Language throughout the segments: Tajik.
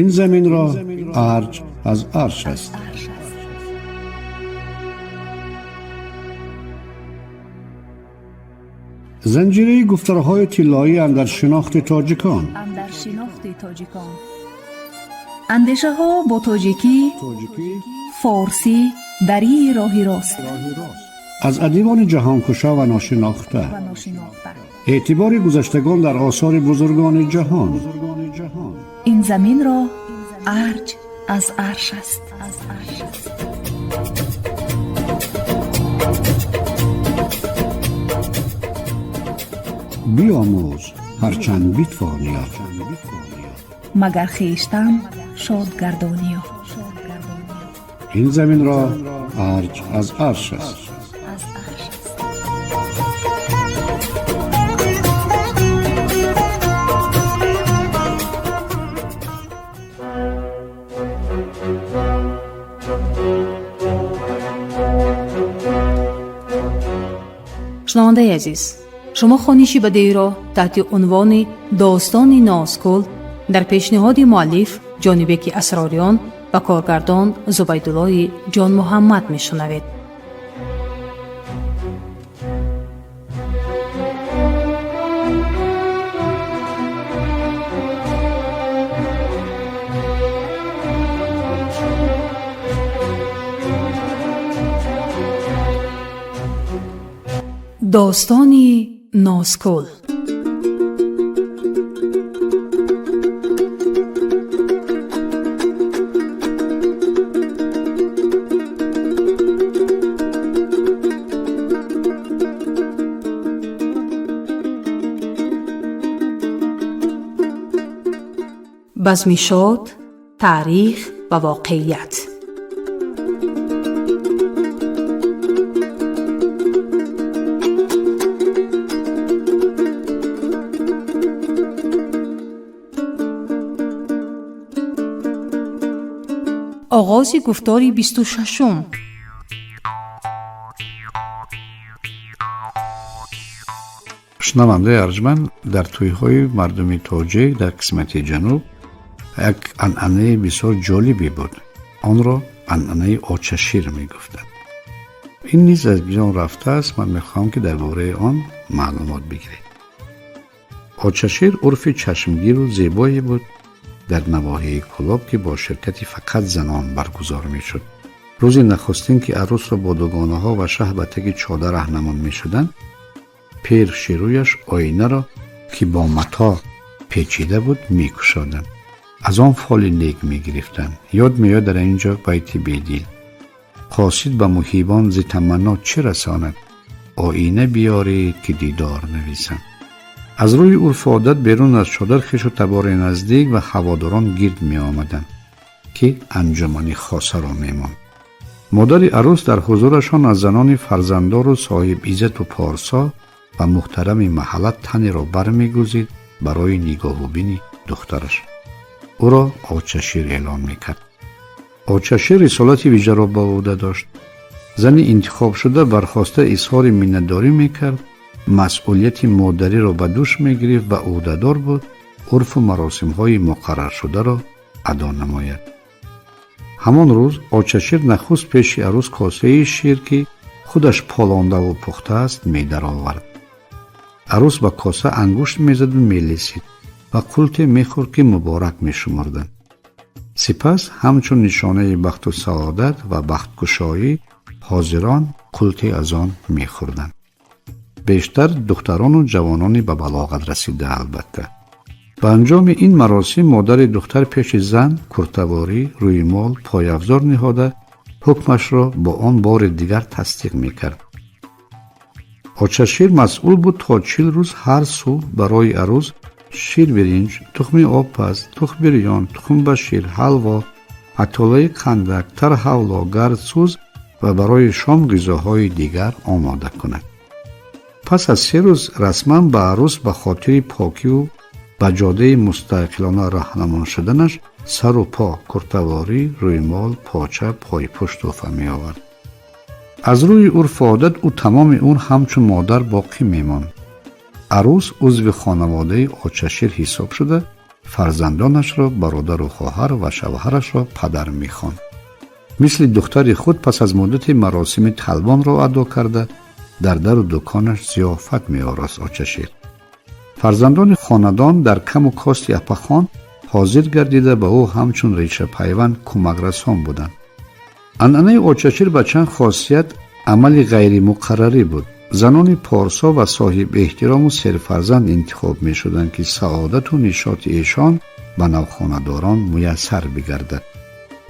Ин заминро арҷ аз арш аст. Занҷираи гуфторҳои тиллоӣ андар шинохти тоҷикон. Андешаҳо бо тоҷикӣ, форсӣ, дарии роҳи рост. Аз адибони ҷаҳонкушо ва ношинохта, эътибори гузаштагон дар осори бузургони ҷаҳон. Ин заминро арҷ аз арш аст. Биомӯз ҳарчанд битвониё, магар хештан шод гардониё. Ин заминро арҷ аз арш аст. Шунавандаи азиз, шумо хониши бадеиро таҳти унвони «Достони Нозкул» дар пешниҳоди муаллиф Ҷонибеки Асрориён ва коргардон Зубайдуллои Ҷонмуҳаммад мешунавед. Достони Нозкул. Базми шод, таърих ва воқеият. Оғози гуфтори 26-ум. Шунавандаи арҷманд, дар тӯйҳои мардуми тоҷик дар қисмати ҷануб як анъанаи бисёр ҷолибе буд. Онро анъанаи очашир мегуфтанд. Ин низ аз миён рафтааст. Ман мехоҳам, ки дар бораи он маълумот бигиред. Очашир урфи чашмгиру зебое буд дар навоҳии Кӯлоб, ки бо ширкати фақат занон баргузор мешуд. Рӯзи нахустин, ки арӯсро бо дугонаҳо ва шаҳ ба таги чодар раҳнамон мешуданд, пир ширӯяш оинаро, ки бо матоъ печида буд, мекушоданд, аз он фоли нек мегирифтанд. Ёд меояд дар ин ҷо байти Бедил: «Қосид ба муҳибон зи таманно чӣ расонад? Оина биёред, ки дидор нависам». Аз рӯи урфу одат, берун аз чодар хешу табори наздик ва ҳаводорон гирд меомаданд, ки анҷумани хосаро мемонд. Модари арӯс дар ҳузурашон аз занони фарзандору соҳиб иззату порсо ва муҳтарами маҳалла танеро бармегузид барои нигоҳубини духтараш. Ӯро очашир эълон мекард. Очашир рисолати вижаро ба ӯҳда дошт. Зани интихобшуда бархоста изҳори миннатдорӣ мекард, масъулияти модариро ба дӯш мегирифт ва ӯҳдадор буд урфу маросимҳои муқарраршударо адо намояд. Ҳамон рӯз очашир нахуст пеши арӯс косаи шир, ки худаш полондаву пухтааст, медаровард. Арӯс ба коса ангушт мезаду мелесид ва қулте мехӯрд, ки муборак мешумурданд. Сипас ҳамчун нишонаи бахту саодат ва бахткушоӣ ҳозирон қулте аз он мехӯрданд, бештар духтарону ҷавонони ба балоғат расида. Албатта, ба анҷоми ин маросим модари духтар пеши зан куртаворӣ, рӯймол, пойафзор ниҳода, ҳукмашро бо он бори дигар тасдиқ мекард. Очашир масъул буд то 40 рӯз ҳар субҳ барои арӯс ширбиринҷ, тухми обпаз, тухмбирён, тухмба шир, ҳалво, атолаи қандак, тарҳавло, гардсӯз ва барои шом ғизоҳои дигар омода кунад. Пас аз 3 рӯз расман ба арӯс ба хотири покию ба ҷодаи мустақилона раҳнамон шуданаш сару по, куртаворӣ, рӯймол, поча, пойпӯш тӯҳфа меовард. Аз рӯи урфу одат ӯ тамоми умр ҳамчун модар боқӣ мемонд. Арӯс узви хонаводаи очашир ҳисоб шуда, Фарзандонашро бародару хоҳар ва шавҳарашро падар мехонд. Мисли духтари худ пас аз муддати маросими талбонро адо карда, дар дару дуконаш зиёфат меорост Очашир. Фарзандони хонадон дар каму кости апахон ҳозир гардида, ба ӯ ҳамчун решапайванд кӯмакрасон буданд. Анъанаи очашир ба чанд хосият амали ғайримуқаррарӣ буд. Занони порсо ва соҳибэҳтирому серфарзанд интихоб мешуданд, ки саодату нишоти эшон ба навхонадорон муяссар бигардад.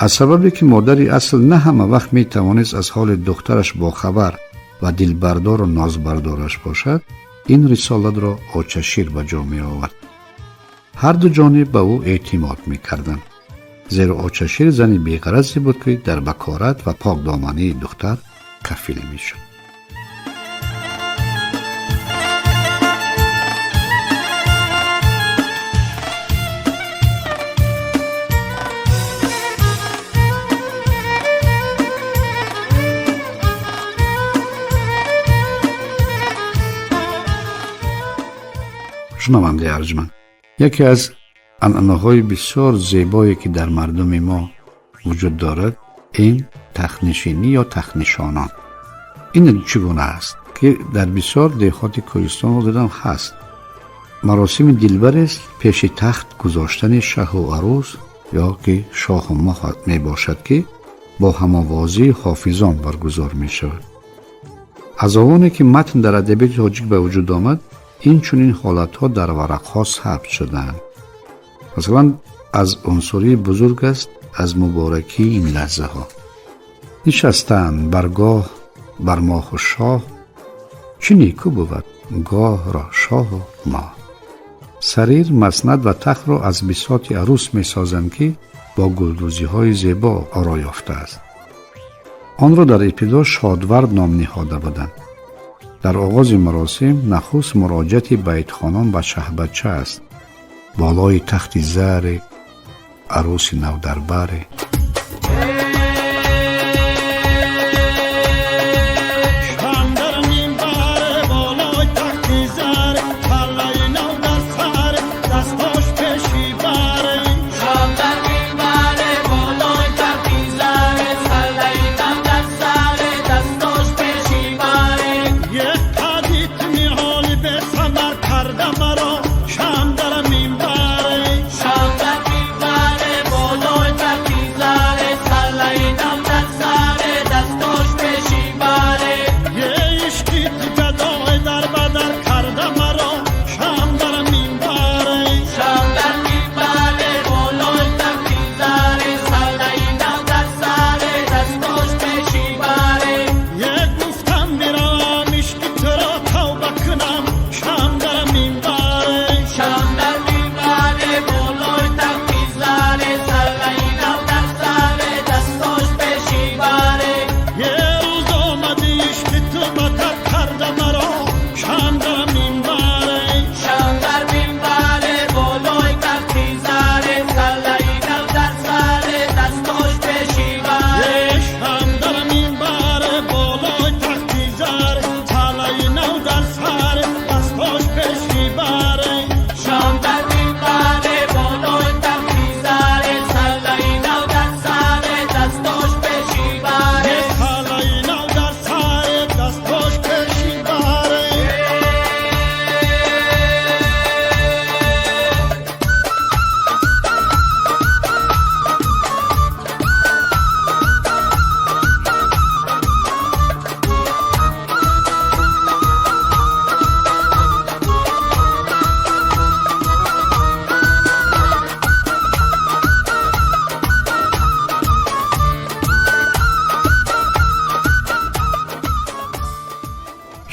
Аз сабабе ки модари асл на ҳама вақт метавонист аз ҳоли духтараш бохабар ва дилбардору нозбардораш бошад, ин рисолатро очашир ба ҷо меовард. Ҳар ду ҷониб ба ӯ эътимод мекарданд, зеро очашир зани беғаразе буд, ки дар бакорат ва покдомании духтар кафил мешуд. Шунавандаи арҷманд, яке аз анъанаҳои бисёр зебое, ки дар мардуми мо вуҷуд дорад, ин тахтнишинӣ ё тахтнишонон. Ин чӣ гуна аст, ки дар бисёр деҳоти кӯҳистонро дидам ҳаст. Маросими дилбарест пеши тахт гузоштани шаҳу арӯс ё ки шоҳу моҳ мебошад, ки бо ҳамовозии ҳофизон баргузор мешавад. Аз овоне ки матн дар адабиёти тоҷик ба вуҷуд омад, инчунин ҳолатҳо дар варақҳо сабт шудаанд. Масалан, аз унсурии бузург аст аз муборакии ин лаҳзаҳо. Нишастанд баргоҳ бар моҳу шоҳ, чӣ неку бувад гоҳро шоҳу моҳ. Сарир, маснад ва тахтро аз бисоти арӯс месозанд, ки бо гулдӯзиҳои зебо оро ёфтааст. Онро дар ибтидо шодвард ном ниҳода буданд. Дар оғози маросим нахуст муроҷиати байтхонон ба шаҳбача аст. Болои тахти заре, арӯси навдарбаре.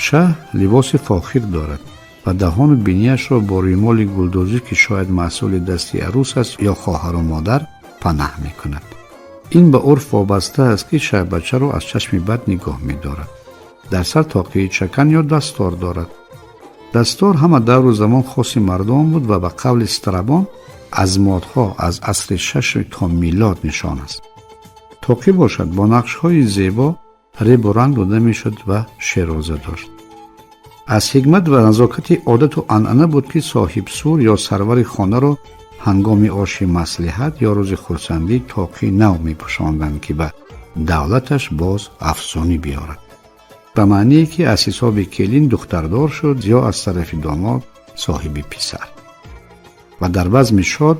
Шаҳ либоси фохир дорад ва даҳону бинияшро бо римоли гулдӯзӣ, ки шояд маҳсули дасти арӯс аст ё хоҳару модар, панаҳ мекунад. Ин ба урф вобаста аст, ки шаҳбачаро аз чашми бад нигоҳ медорад. Дар сар тоқии чакан ё дастор дорад. Дастор ҳама давру замон хоси мардон буд ва ба қавли Страбон аз модҳо аз асри шаши то милод нишон аст. Тоқӣ бошад, бо нақшҳои зебо ребу ранг дода мешуд ва шероза дошт. Аз ҳикмат ва назокати одату анъана буд, ки соҳибсур ё сарвари хонаро Ҳангоми оши маслиҳат ё рӯзи хурсандӣ тоқи нав мепӯшонданд, ки ба давлаташ боз афзунӣ биёрад, ба маъние ки аз ҳисоби келин духтардор шуд ё аз тарафи домод соҳиби писар. Ва дар базми шод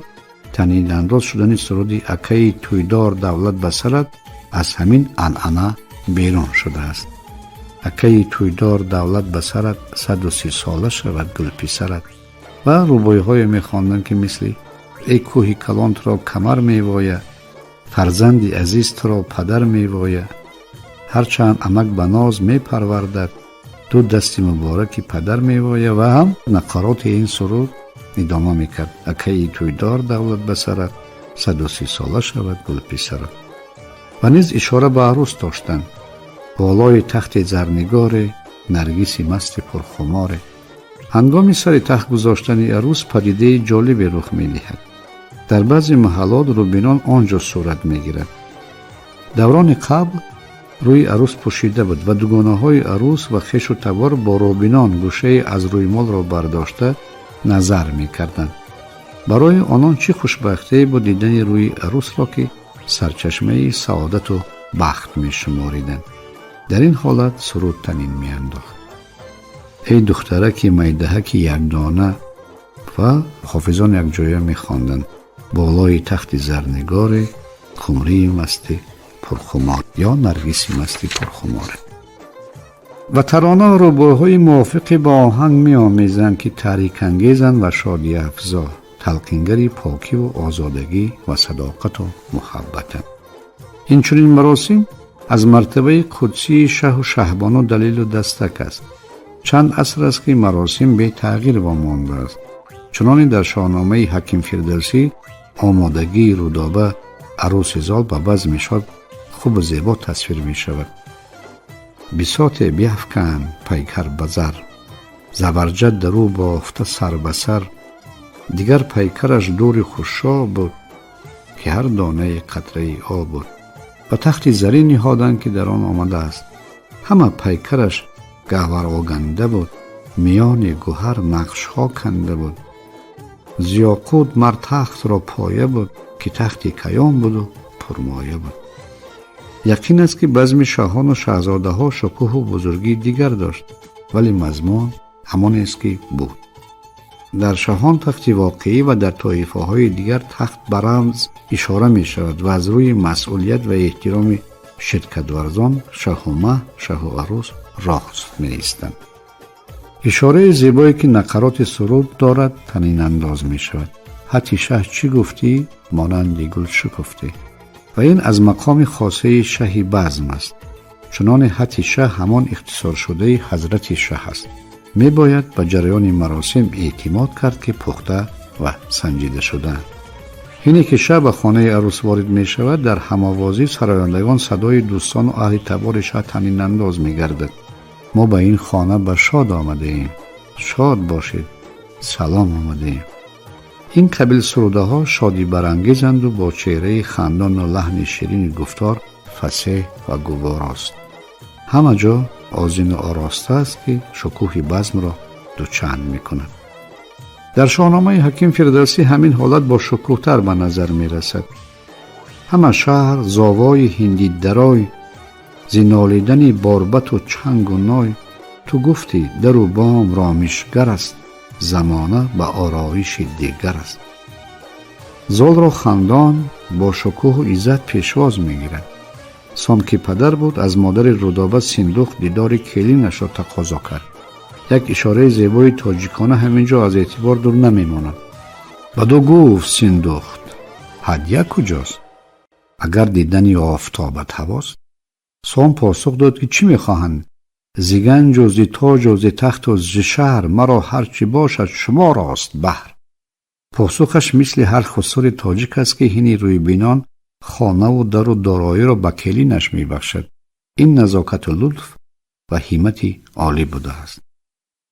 танинандоз шудани суруди «Акаи тӯйдор, давлат ба сарат» аз ҳамин анъана берун шудааст. Акаи тӯйдор, давлат ба сарат, 130 сола шавад гулписарат. Ва рубоиҳое мехонданд, ки мисли «Эй кӯҳи калон, туро камар мевоя, фарзанди азиз, туро падар мевоя, ҳарчанд амак ба ноз мепарвардад, ду дасти мубораки падар мевоя». Ва ҳам нақароти ин суруд идома мекард: «Акаи тӯйдор, давлат ба сарат, 130 сола шавад гулписарат». Ва низ ишора ба арӯс доштанд: «Болои тахти зарнигоре, наргиси масти пурхуморе». Ҳангоми сари тахт гузоштани арӯс падидаи ҷолибе рух медиҳад. Дар баъзе маҳаллот рӯбинон он ҷо сурат мегирад. Даврони қабл рӯи арӯс пӯшида буд ва дугонаҳои арӯс ва хешу табор бо рӯбинон гӯшае аз рӯймолро бардошта назар мекарданд. Барои онон чӣ хушбахтие буд дидани рӯи арӯсро, ки сарчашмаи саодату бахт мешумориданд. Дар ин ҳолат суруд танин меандохт: «Эй духтараки майдаҳаки якдона». Ва ҳофизон якҷоя мехонданд: «Болои тахти зарнигоре, хумрии масти пурхумор ё наргиси масти пурхуморе». Ва тарона рубоиҳои мувофиқе ба оҳанг меомезанд, ки таҳрикангезанд ва шодиафзо, талқингари покиву озодагӣ ва садоқату муҳаббатанд. Инчунин маросим аз мартабаи қудсии шаҳу шаҳбону далелу дастак аст. Чанд аср аст, ки маросим бетағйир вомондааст. Чуноне дар Шоҳномаи Ҳаким Фирдавсӣ омодагии Рудоба, арӯси Зол, ба базми шод хубу зебо тасвир мешавад: «Бисоте биафканд пайкар ба зар, забарҷад дар ӯ бофта сар ба сар, дигар пайкараш дури хушоб буд, ки ҳар донаи қатраи об буд. Ба тахти зарин ниҳоданд, ки дар он омадааст: ҳама пайкараш гаҳвароганда буд, миёни гӯҳар нақшҳо канда буд, зи ёқут мар тахтро поя буд, ки тахти каён буду пурмоя буд». Яқин аст, ки базми шоҳону шаҳзодаҳо шукӯҳу бузургии дигар дошт, вале мазмун ҳамонест, ки буд. Дар шоҳон тахти воқеӣ ва дар тоифаҳои дигар тахт ба рамз ишора мешавад ва аз рӯи масъулият ва эҳтироми ширкатварзон шаҳу маҳ, шаҳу арӯс рост меистанд. Ишораи зебое, ки нақароти суруд дорад, танинандоз мешавад: «Ҳати шаҳ чӣ гуфтӣ, монанди гул шукуфтӣ». Ва ин аз мақоми хосаи шаҳи базм аст. Чуноне ҳати шаҳ ҳамон ихтисоршудаи ҳазрати шаҳ аст. Мебояд ба ҷараёни маросим эътимод кард, ки пухта ва санҷида шудаанд. Ҳине ки шаҳ ба хонаи арӯс ворид мешавад, дар ҳамовозӣ сарояндагон садои дӯстону аҳли табори шаҳ танинандоз мегардад: «Мо ба ин хона ба шод омадаем, шод бошед, салом омадаем». Ин қабил сурудаҳо шодибарангезанду бо чеҳраи хандону лаҳни ширини гуфтор фасеҳ ва гуворост. Ҳама ҷо озину ороста аст, ки шукӯҳи базмро дучанд мекунад. Дар Шоҳномаи Ҳаким Фирдавсӣ ҳамин ҳолат бо шукӯҳтар ба назар мерасад: «Ҳама шаҳр зовои ҳиндидарой, зи нолидани борбату чангу ной. Ту гуфтӣ, дару бом ромишгар аст, замона ба ороиши дигар аст». Золро хандон бо шукӯҳу иззат пешвоз мегирад. Сом, ки падар буд, аз модари Рудоба Синдухт дидори келинашро тақозо кард. Як ишораи зебои тоҷикона ҳамин ҷо аз эътибор дур намемонад: «Баду гуфт Синдухт: ҳадя куҷост, агар дидани офтобат ҳавост?» Сом посух дод, ки чӣ мехоҳанд: «Зи ганҷу зи тоҷу зи тахту зи шаҳр маро ҳар чӣ бошад, шуморост баҳр». Посухаш мисли ҳар хусури тоҷик аст, ки ҳини рӯйбинон хонаву дару дороиро ба келинаш мебахшад. Ин назокату лутф ва ҳиммати олӣ будааст.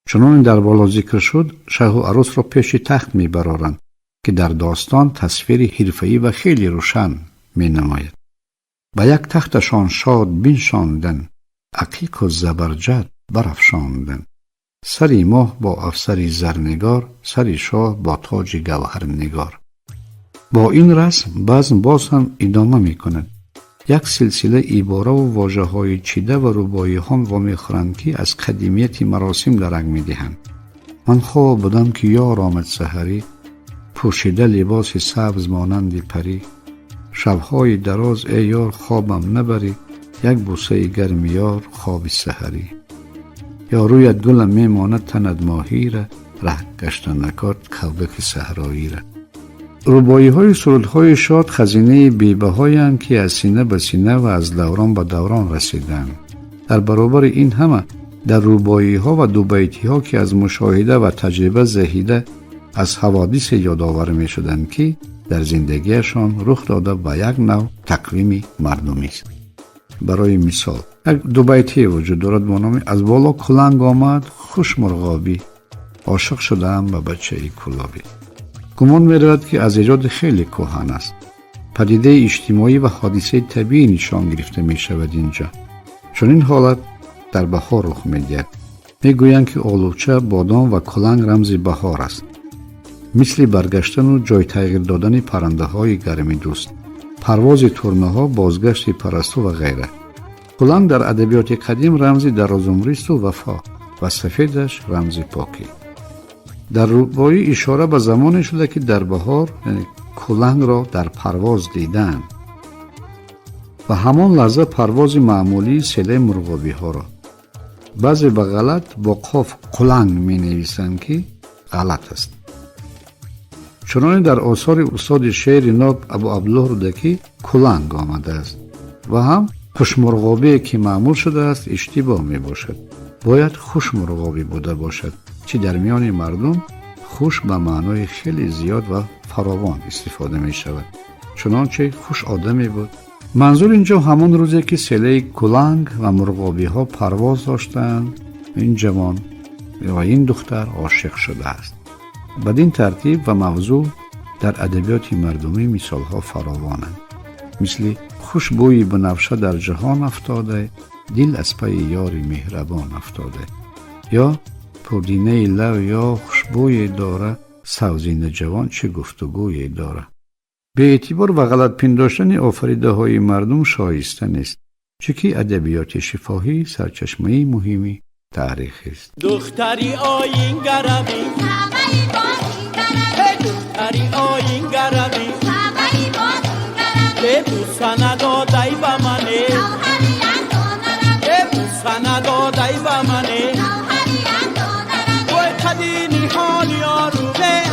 Чуноне дар боло зикр шуд, шаҳу арӯсро пеши тахт мебароранд, ки дар достон тасвири ҳирфаӣ ва хеле рӯшан менамояд: «Ба як тахташон шод биншонданд, ақиқу забарҷад барафшонданд, сари моҳ бо афсари зарнигор, сари шоҳ бо тоҷи гавҳарнигор». Бо ин расм базм боз ҳам идома мекунад. Як силсила ибораву вожаҳои чида ва рубоиҳо вомехӯранд, ки аз қадимияти маросим дарак медиҳанд. Ман хоб будам, ки ёр омад саҳарӣ, пӯшида либоси сабз монанди парӣ. Шабҳои дароз, эй ёр, хобам набарӣ, як бӯсаи гарми ёр хоби саҳарӣ. Ё рӯят гулам мемонад, танат моҳира, раҳ гашта накард калбаки саҳроира. Рубоиҳои сурудҳои шод хазинаи бебаҳоянд, ки аз сина ба сина ва аз даврон ба даврон расиданд. Дар баробари ин ҳама дар рубоиҳо ва дубайтиҳо, ки аз мушоҳида ва таҷриба заҳида аз ҳаводисе ёдовар мешуданд, ки дар зиндагиашон рух дода, ба як нав тақвими мардумист. Барои мисол, як дубайтие вуҷуд дорад бо номи «Аз боло куланг омад, хуш мурғобӣ, ошиқ шудаам ба бачаи кулобӣ». Гумон меравад, ки аз эҷоди хеле кӯҳан аст. Падидаи иҷтимоӣ ва ҳодисаи табиӣ нишон гирифта мешавад инҷо. Чунин ҳолат дар баҳор рух медиҳад. Мегӯянд, ки олуча, бодом ва куланг рамзи баҳор аст, мисли баргаштану ҷой тағйир додани паррандаҳои гармидӯст, парвози турнаҳо, бозгашти парасту ва ғайра. Куланг дар адабиёти қадим рамзи дарозумристу вафо ва сафедаш рамзи покӣ. Дар рубоӣ ишора ба замоне шуда, ки дар баҳор, яъне кулангро дар парвоз дидаанд ва ҳамон лаҳза парвози маъмулии селаи мурғобиҳоро. Баъзе ба ғалат бо қоф қуланг менависанд, ки ғалат аст. Чуноне дар осори устоди шеъри ноб Абу Абдуллоҳ Рӯдакӣ куланг омадааст ва ҳам хушмурғобие, ки маъмул шудааст, иштибоҳ мебошад. Бояд хушмурғобӣ буда бошад, чи дар миёни мардум хуш ба маънои хеле зиёд ва фаровон истифода мешавад, чунончи хуш одаме буд. Манзур инҷо ҳамон рӯзе, ки селаи куланг ва мурғобиҳо парвоз доштанд, ин ҷавон ва ин духтар ошиқ шудааст. Бадин тартиб ва мавзӯъ дар адабиёти мардумӣ мисолҳо фаровонанд, мисли хуш бӯи бунафша дар ҷаҳон афтода, дил аз пайи ёри меҳрабон афтода, ё пурдинаи лав ё хушбӯе дора, савзина ҷавон чӣ гуфтугӯе дора. Беэътибор ва ғалатпиндоштани офаридаҳои мардум шоиста нест, чунки адабиёти шифоҳӣ сарчашмаи муҳими таърихист. Духтари оингараби, духтари оингараби, бӯса надодай ба мане, бӯса надодай ба мане. Вой, қади ниҳоли ёру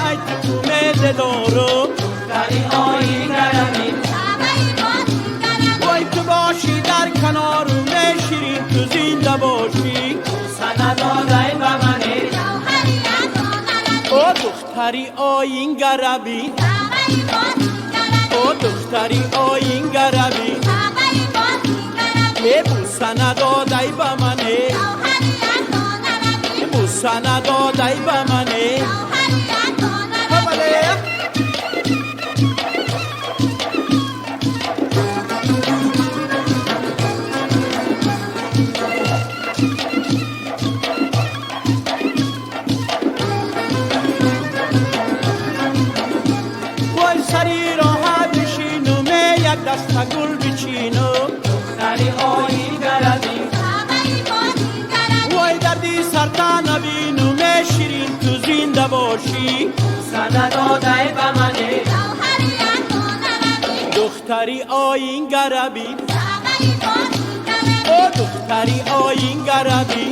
ай тукуме дилору. Духтари оингараби, вой, ту бошӣ дар канору, меширин, ту зинда бошӣ. Бӯса надодай ба мане. О духтари оингараби, о духтари оингараби, бӯса надодай ба мане, бӯса надодай ба мане. Вой, сари роҳа бишинум, як даста гул бичинум. Духтари оингараби, вой, дарди сарта набинум, ширин, ту зинда бошӣ. Бӯса надодай ба мане. Духтари оингараби, о духтари оингараби,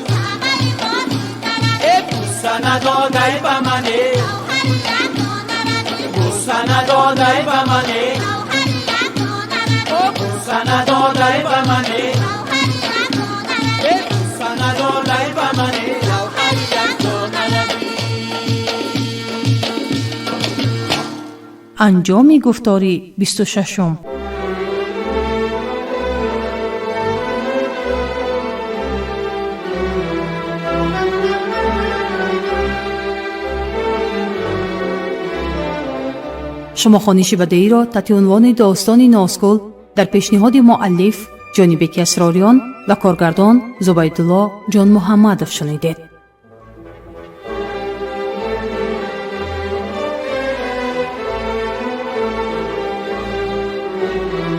бӯса надодай ба мане, бӯса надодай ба мане, о бӯса надодай ба мане, бӯса надодай ба мане. Гавҳари якдонараби. Анҷоми гуфтори 26-ум. Шумо хониши бадеиро таҳти унвони «Достони Нозгул» дар пешниҳоди муаллиф Ҷонибеки Асрориён ва коргардон Зубайдулло Ҷонмуҳаммадов шунидед. Thank you.